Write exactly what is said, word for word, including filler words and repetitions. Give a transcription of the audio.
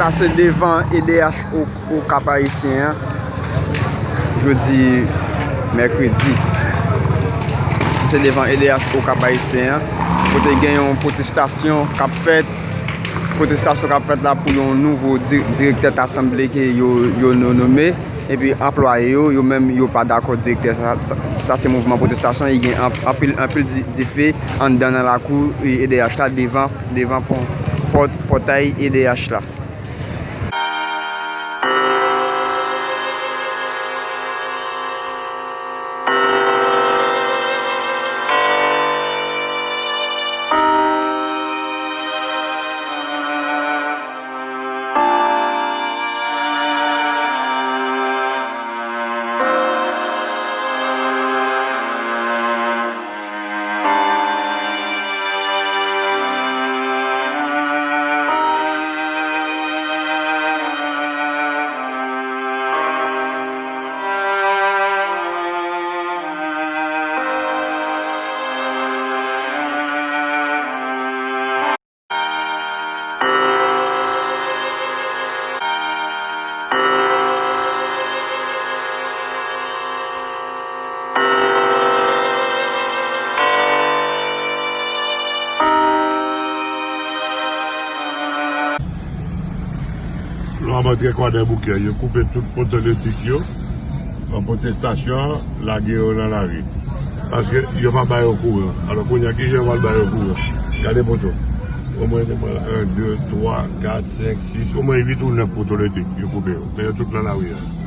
Sa se devan E D H O, o Kap Ayisyen an, jodi mèkredi. Se devan E D H O Kap Ayisyen an, kote gen yon pwotestasyon k ap fèt. Pwotestasyon k ap fèt la pou yon nouvo di-, direktè asanble ke yo, yo no-, nome. Epi anplwaye yo, yo menm, yo pa dakò direktè sa, sa, sa se mouvman pwotestasyon, e gen anp-, anpil, anpil di-, dife anndan nan lakou E D H la, devan, devan pò-, pòt-, pòtay E D H la. Lè w ap antre Kwadèboukè, yo koupe tout poto elektrik yo. An pwotestasyon an, lage yo nan lari. Paske yo pa ba yo kouran. Alò, kounye a, kijan yo pral ba yo kouran? Gade poto. Omwen, omwen, en, de, twa, kat, senk, sis, omwen uit ou nèf poto elektrik yo koupe yo. Men yo tout nan lari a.